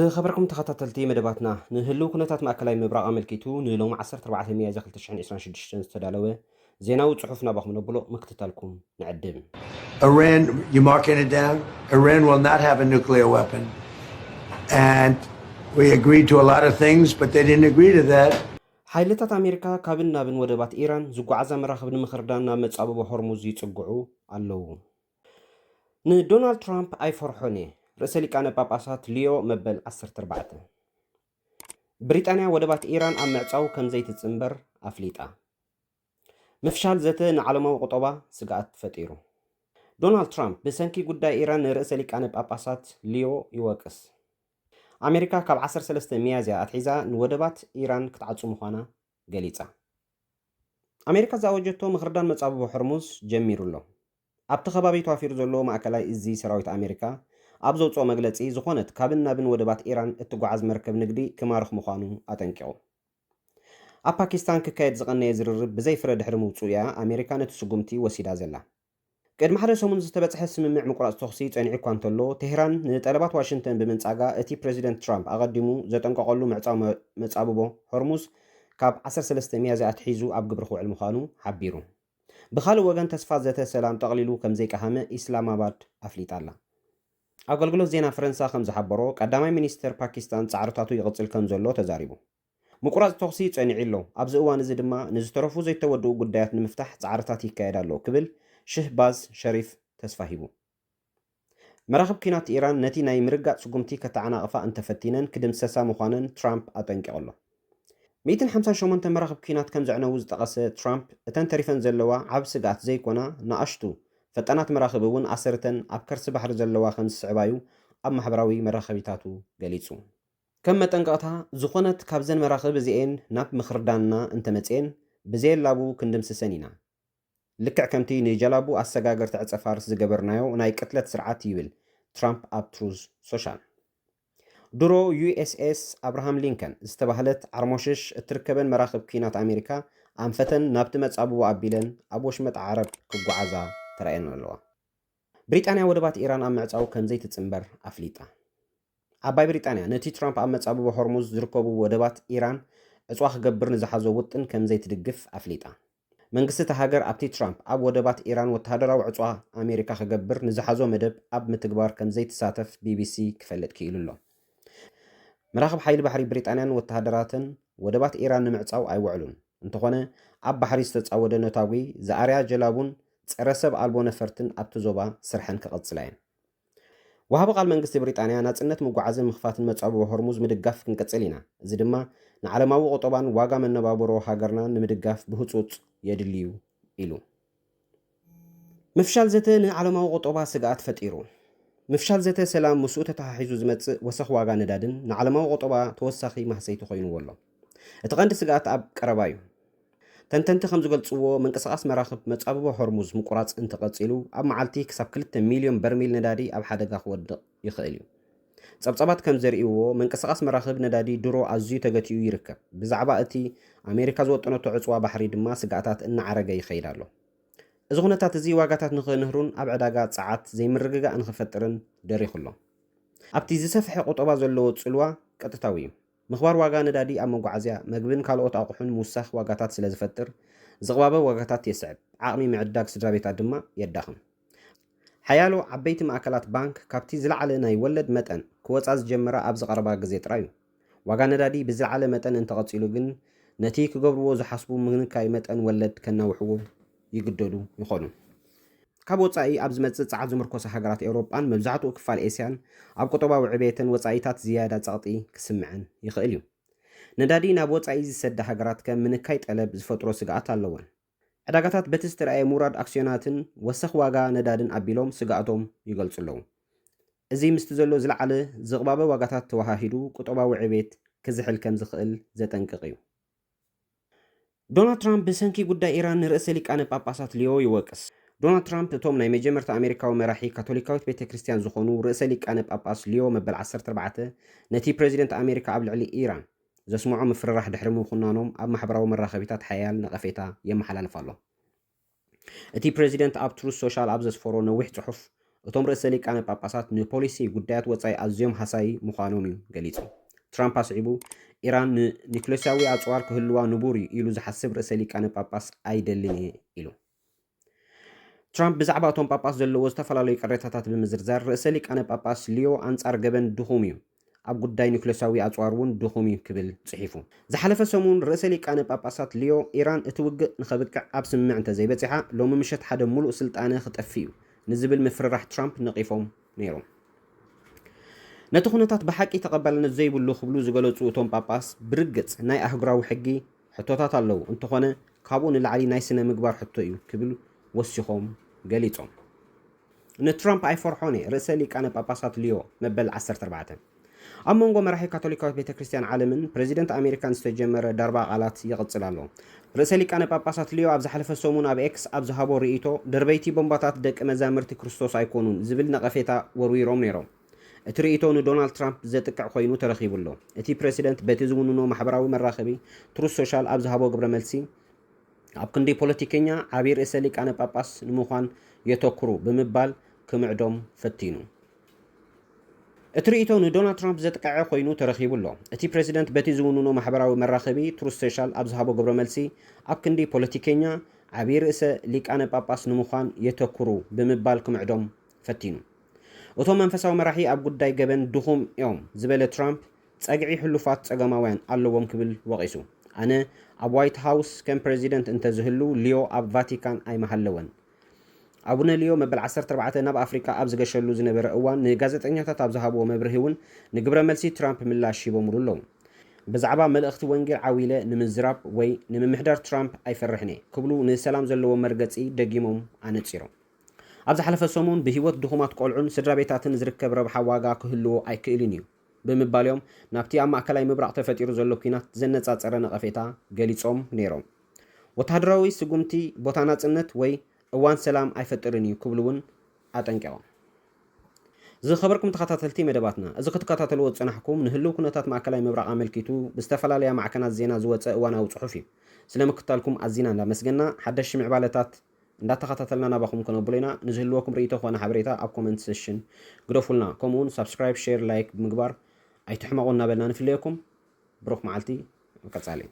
ዝኸበርኩም ተኸታተልቲ መደባትና፣ ንህልው ኩነታት ማእከላይ ምብራቕ ኣመልኪቱ ንሎሚ ዓሰርተ ኣርባዕተ ሚያዝያ ክልተ ሽሕን ዕስራን ሽዱሽተን ዝተዳለወ ዜናዊ ጽሑፍ ናባኹም ነብሎ፣ ምክትታልኩም ንዕድም። Iran, you marking it down? Iran will not have a nuclear weapon. And we agreed to a lot of things, but they didn't agree to that. ሓይልታት ኣሜሪካ ካብን ናብን ወደባት ኢራን ዝጓዓዛ መራኽብ ንምኽርዳን ናብ መጻብቦ ሆርሙዝ ይጽግዑ ኣለዉ። ንዶናልድ ትራምፕ ኣይፈርሖን እየ፣ ርእሰ ሊቃነ ጳጳሳት ሊዮ መበል ዓሰርተ ኣርባዕተ። ብሪጣንያ ወደባት ኢራን ኣብ ምዕጻው ከም ዘይትጽንበር ኣፍሊጣ። ምፍሻል ዘተ ንዓለማዊ ቁጠባ ስግኣት ፈጢሩ። ዶናልድ ትራምፕ ብሰንኪ ጉዳይ ኢራን ንርእሰ ሊቃነ ጳጳሳት ሊዮ ይወቅስ። ኣሜሪካ ካብ ዓሰርተ ሰለስተ ሚያዝያ ኣትሒዛ ንወደባት ኢራን ክትዓጹ ምዃና ገሊጻ። ኣሜሪካ ዝኣወጀቶ ምኽርዳን መጻብቦ ሆርሙዝ ጀሚሩ ኣሎ። ኣብቲ ከባቢ ተዋፊሩ ዘሎ ማእከላይ እዚ ሰራዊት ኣሜሪካ ኣብ ዘውጽኦ መግለጺ፣ ዝኾነት ካብን ናብን ወደባት ኢራን እትጓዓዝ መርከብ ንግዲ ክማርኽ ምዃኑ ኣጠንቂቑ። ኣብ ፓኪስታን ክካየድ ዝቐነየ ዝርርብ ብዘይ ፍረ ድሕሪ ምውጽኡ እያ ኣሜሪካ ነቲ ስጉምቲ ወሲዳ ዘላ። ቅድሚ ሓደ ሰሙን ዝተበጽሐ ስምምዕ ምቁራጽ ተኹሲ ጸኒዑ እኳ እንተሎ፣ ቴህራን ንጠለባት ዋሽንግተን ብምንጻጋ፣ እቲ ፕረዚደንት ትራምፕ ኣቐዲሙ ዘጠንቀቐሉ ምዕጻው መ-፣ መጻብቦ ሆርሙዝ ካብ ዓሰርተ ሰለስተ ሚያዝያ ኣትሒዙ ኣብ ግብሪ ክውዕል ምዃኑ ሓቢሩ። ብኻልእ ወገን፣ ተስፋ ዘተ ሰላም ጠቕሊሉ ከም ዘይቀሃመ ኢስላማባድ ኣፍሊጣ ኣላ። ኣገልግሎት ዜና ፈረንሳ ከም ዝሓበሮ፣ ቀዳማይ ሚኒስተር ፓኪስታን ጻዕርታቱ ይቕጽል ከም ዘሎ ተዛሪቡ። ምቁራጽ ተኹሲ ጸኒዑ ኣሎ፣ ኣብዚ እዋን እዚ ድማ ንዝተረፉ ዘይተወድኡ ጉዳያት ንምፍታሕ ጻዕርታት ይካየድ ኣሎ ክብል ሽህባዝ ሸሪፍ ተስፋ ሂቡ። መራኽብ ኲናት ኢራን ነቲ ናይ ምርጋጥ ስጉምቲ ከተዓናቕፋ እንተፈቲነን ክድምሰሳ ምዃነን ትራምፕ ኣጠንቂቑ ኣሎ። ሚእትን ሓምሳን ሸሞንተ መራኽብ ኲናት ከም ዘዕነዉ ዝጠቐሰ ትራምፕ፣ እተን ተሪፈን ዘለዋ ዓቢ ስግኣት ዘይኮና ንኣሽቱ ፈጣናት መራኽብ እውን ኣሰርተን ኣብ ከርሲ ባሕሪ ዘለዋ ከም ዝስዕባ'ዩ ኣብ ማሕበራዊ መራኸቢታቱ ገሊጹ። ከም መጠንቀቕታ፣ ዝኾነት ካብዘን መራኽብ እዚኤን ናብ ምኽርዳንና እንተመጽኤን፣ ብዘየላቡ ክንድምስሰን ኢና። ልክዕ ከምቲ ንጀላቡ ኣሰጋገርቲ ዕጸ ፋርስ ዝገበርናዮ ናይ ቅትለት ስርዓት፣ ይብል ትራምፕ ኣብ ትሩዝ ሶሻል። ድሮ ዩ ኤስ ኤስ ኣብርሃም ሊንከን ዝተባህለት ዓርሞሽሽ እትርከበን መራኽብ ኲናት ኣሜሪካ ኣንፈተን ናብቲ መጻብቦ ኣቢለን ኣብ ወሽመጥ ዓረብ ክጓዓዛ ተራእየን ኣለዋ። ብሪጣንያ ወደባት ኢራን ኣብ ምዕጻው ከም ዘይትጽንበር ኣፍሊጣ። ዓባይ ብሪጣንያ ነቲ ትራምፕ ኣብ መጻብቦ ሆርሙዝ ዝርከቡ ወደባት ኢራን ዕጽዋ ክገብር ንዝሓዞ ውጥን ከም ዘይትድግፍ ኣፍሊጣ። መንግስቲ እታ ሃገር ኣብቲ ትራምፕ ኣብ ወደባት ኢራን ወተሃደራዊ ዕጽዋ ኣሜሪካ ክገብር ንዝሓዞ መደብ ኣብ ምትግባር ከም ዘይትሳተፍ ቢ ቢ ሲ ክፈልጥ ክኢሉ ኣሎ። መራኽብ ሓይሊ ባሕሪ ብሪጣንያን ወተሃደራትን ወደባት ኢራን ንምዕጻው ኣይውዕሉን። እንተኾነ፣ ኣብ ባሕሪ ዝተጻወደ ነታጒ ዝኣርያ ጀላቡን ጸረ ሰብ ኣልቦ ነፈርትን ኣብቲ ዞባ ስርሐን ክቐጽላ እየን። ወሃቢ ቃል መንግስቲ ብሪጣንያ፣ ናጽነት ምጉዓዝን ምኽፋትን መጻብቦ ሆርሙዝ ምድጋፍ ክንቅጽል ኢና፣ እዚ ድማ ንዓለማዊ ቁጠባን ዋጋ መነባብሮ ሃገርናን ንምድጋፍ ብህጹጽ የድልዩ ኢሉ። ምፍሻል ዘተ ንዓለማዊ ቁጠባ ስግኣት ፈጢሩ። ምፍሻል ዘተ ሰላም ምስኡ ተተሓሒዙ ዝመጽእ ወሰኽ ዋጋ ነዳድን ንዓለማዊ ቁጠባ ተወሳኺ ማህሰይቲ ኮይንዎ ኣሎ። እቲ ቀንዲ ስግኣት ኣብ ቀረባ እዩ። ተንተንቲ ከም ዝገልጽዎ፣ ምንቅስቓስ መራኽብ መጻብቦ ሆርሙዝ ምቁራጽ እንተቐጺሉ፣ ኣብ መዓልቲ ክሳብ ክልተ ሚልዮን በርሚል ነዳዲ ኣብ ሓደጋ ክወድቕ ይኽእል እዩ። ጸብጻባት ከም ዘርእይዎ፣ ምንቅስቓስ መራኽብ ነዳዲ ድሮ ኣዝዩ ተገቲኡ ይርከብ። ብዛዕባ እቲ ኣሜሪካ ዝወጠነቶ ዕጽዋ ባሕሪ ድማ ስግኣታት እናዓረገ ይኸይድ ኣሎ። እዚ ኩነታት እዚ ዋጋታት ንኽንህሩን ኣብ ዕዳጋ ጸዓት ዘይምርግጋእ ንኽፈጥርን ደሪኹ ኣሎ። ኣብቲ ዝሰፍሐ ቁጠባ ዘለዎ ጽልዋ ቀጥታዊ እዩ። ምኽባር ዋጋ ነዳዲ ኣብ መጓዓዝያ፣ መግብን ካልኦት ኣቑሑን ምውሳኽ ዋጋታት ስለ ዝፈጥር፣ ዝቕባበ ዋጋታት የስዕብ፣ ዓቕሚ ምዕዳግ ስድራ ቤታት ድማ የዳኽም። ሓያሎ ዓበይቲ ማእከላት ባንክ ካብቲ ዝለዓለ ናይ ወለድ መጠን ክወጻ ዝጀመራ ኣብዚ ቀረባ ግዜ ጥራይ እዩ። ዋጋ ነዳዲ ብዝለዓለ መጠን እንተቐጺሉ ግን፣ ነቲ ክገብርዎ ዝሓስቡ ምንካይ መጠን ወለድ ከናውሕዎ ይግደዱ ይኾኑ። ካብ ወጻኢ ኣብ ዝመጽእ ጸዓት ዝምርኮሳ ሃገራት ኤውሮጳን መብዛሕትኡ ክፋል ኤስያን፣ ኣብ ቁጠባዊ ዕቤተን ወጻኢታት ዝያዳ ጸቕጢ ክስምዐን ይኽእል እዩ። ነዳዲ ናብ ወጻኢ ዝሰዳ ሃገራት ከም ምንካይ ጠለብ ዝፈጥሮ ስግኣት ኣለወን። ዕዳጋታት በቲ ዝተራእየ ምውራድ ኣክስዮናትን ወሰኽ ዋጋ ነዳድን ኣቢሎም ስግኣቶም ይገልጹ ኣለዉ። እዚ ምስቲ ዘሎ ዝለዓለ ዝቕባበ ዋጋታት ተወሃሂዱ ቁጠባዊ ዕቤት ክዝሕል ከም ዝኽእል ዘጠንቅቕ እዩ። ዶናልድ ትራምፕ ብሰንኪ ጉዳይ ኢራን ንርእሰ ሊቃነ ጳጳሳት ሊዮ ይወቅስ። ዶናልድ ትራምፕ እቶም ናይ መጀመርታ ኣሜሪካዊ መራሒ ካቶሊካዊት ቤተ ክርስቲያን ዝኾኑ ርእሰ ሊቃነ ጳጳስ ሊዮ መበል ዓሰርተ ኣርባዕተ ነቲ ፕረዚደንት ኣሜሪካ ኣብ ልዕሊ ኢራን ዘስምዖ ምፍርራሕ ድሕሪ ምኹናኖም ኣብ ማሕበራዊ መራኸቢታት ሓያል ነቐፌታ የመሓላልፍ ኣሎ። እቲ ፕረዚደንት ኣብ ትሩዝ ሶሻል ኣብ ዘስፈሮ ነዊሕ ጽሑፍ፣ እቶም ርእሰ ሊቃነ ጳጳሳት ንፖሊሲ ጉዳያት ወጻኢ ኣዝዮም ሃሳዪ ምዃኖም እዩ ገሊጹ። ትራምፕ ኣስዒቡ፣ ኢራን ንኒክሌሳዊ ኣጽዋር ክህልዋ ንቡር እዩ ኢሉ ዝሓስብ ርእሰ ሊቃነ ጳጳስ ኣይደልን እየ ኢሉ። ትራምፕ ብዛዕባ እቶም ጳጳስ ዘለዎ ዝተፈላለዩ ቅሬታታት ብምዝርዛር፣ ርእሰ ሊቃነ ጳጳስ ሊዮ ኣንጻር ገበን ድኹም እዩ፣ ኣብ ጉዳይ ኒክሌሳዊ ኣጽዋር እውን ድኹም እዩ ክብል ጽሒፉ። ዝሓለፈ ሰሙን ርእሰ ሊቃነ ጳጳሳት ሊዮ፣ ኢራን እቲ ውግእ ንኸብቅዕ ኣብ ስምምዕ እንተዘይበጺሓ፣ ሎሚ ምሸት ሓደ ሙሉእ ስልጣነ ክጠፍእ እዩ ንዝብል ምፍርራሕ ትራምፕ ነቒፎም ነይሮም። ነቲ ኩነታት ብሓቂ ተቐባልነት ዘይብሉ ክብሉ ዝገለጹ እቶም ጳጳስ፣ ብርግጽ ናይ ኣህጉራዊ ሕጊ ሕቶታት ኣለዉ፣ እንተኾነ ካብኡ ንላዕሊ ናይ ስነ ምግባር ሕቶ እዩ ክብል ወሲኾም ገሊጾም። ንትራምፕ ኣይፈርሖን እየ፣ ርእሰ ሊቃነ ጳጳሳት ሊዮ መበል ዓሰርተ ኣርባዕተ። ኣብ መንጎ መራሒ ካቶሊካዊት ቤተ ክርስቲያን ዓለምን ፕሬዚደንት ኣሜሪካን ዝተጀመረ ዳርባ ቃላት ይቕጽል ኣሎ። ርእሰ ሊቃነ ጳጳሳት ሊዮ ኣብ ዝሓለፈ ሰሙን ኣብ ኤክስ ኣብ ዝሃቦ ርእይቶ፣ ደርበይቲ ቦምባታት ደቂ መዛምርቲ ክርስቶስ ኣይኮኑን ዝብል ነቐፌታ ወርዊሮም ነይሮም። እቲ ርእይቶ ንዶናልድ ትራምፕ ዘጥቅዕ ኮይኑ ተረኺቡ ኣሎ። እቲ ፕሬዚደንት በቲ ዝውንኖ ማሕበራዊ መራኸቢ ትሩዝ ሶሻል ኣብ ዝሃቦ ግብረ መልሲ፣ ኣብ ክንዲ ፖለቲከኛ ዓብዪ ርእሰ ሊቃነ ጳጳስ ንምዃን የተኩሩ ብምባል ክምዕዶም ፈቲኑ። እቲ ርእይቶ ንዶናልድ ትራምፕ ዘጥቅዐ ኮይኑ ተረኺቡ ኣሎ። እቲ ፕሬዚደንት በቲ ዝውንኖ ማሕበራዊ መራኸቢ ትሩዝ ሶሻል ኣብ ዝሃቦ ግብረ መልሲ፣ ኣብ ክንዲ ፖለቲከኛ ዓብዪ ርእሰ ሊቃነ ጳጳስ ንምዃን የተኩሩ ብምባል ክምዕዶም ፈቲኑ። እቶም መንፈሳዊ መራሒ ኣብ ጉዳይ ገበን ድኹም እዮም ዝበለ ትራምፕ፣ ጸግዒ ሕሉፋት ጸገማውያን ኣለዎም ክብል ወቒሱ። ኣነ ኣብ ዋይት ሃውስ ከም ፕሬዚደንት እንተዝህሉ፣ ሊዮ ኣብ ቫቲካን ኣይምሃለወን። ኣቡነ ሊዮ መበል ዓሰርተ ኣርባዕተ ናብ ኣፍሪቃ ኣብ ዝገሸሉ ዝነበረ እዋን፣ ንጋዜጠኛታት ኣብ ዝሃብዎ መብርሂ እውን፣ ንግብረ መልሲ ትራምፕ ምላሽ ሂቦምሉ ኣለዉ። ብዛዕባ መልእኽቲ ወንጌል ዓው ኢለ ንምዝራብ ወይ ንምምሕዳር ትራምፕ ኣይፈርሕን እየ ክብሉ ንሰላም ዘለዎ መርገጺ ደጊሞም ኣነጺሮም። ኣብ ዝሓለፈ ሰሙን፣ ብህይወት ድኹማት ቆልዑን ስድራ ቤታትን ዝርከብ ረብሓ ዋጋ ክህልዎ ኣይክእልን እዩ ብምባል እዮም ናብቲ ኣብ ማእከላይ ምብራቕ ተፈጢሩ ዘሎ ኲናት ዘነጻጸረ ነቐፌታ ገሊጾም ነይሮም። ወተሃደራዊ ስጉምቲ ቦታ ናጽነት ወይ እዋን ሰላም ኣይፈጥርን እዩ ክብሉ እውን ኣጠንቂቖም። ዝኸበርኩም ተኸታተልቲ መደባትና፣ እዚ ክትከታተልዎ ዝጸናሕኩም ንህልው ኩነታት ማእከላይ ምብራቕ ኣመልኪቱ ብዝተፈላለያ ማዕከናት ዜና ዝወጸ እዋናዊ ጽሑፍ እዩ። ስለ ምክታልኩም ኣዚና እንዳመስገና፣ ሓደሽቲ ምዕባለታት እንዳተኸታተልና ናባኹም ከነብሎ ኢና። ንዝህልወኩም ርእይቶ ኮነ ሓበሬታ ኣብ ኮመንት ሴክሽን ግደፉልና። ከምኡውን ሳብስክራይብ፣ ሼር፣ ላይክ ብምግባር ኣይትሕመቑ እናበልና ንፍለየኩም። ብሩኽ መዓልቲ። ኣብ ቀጻሊ።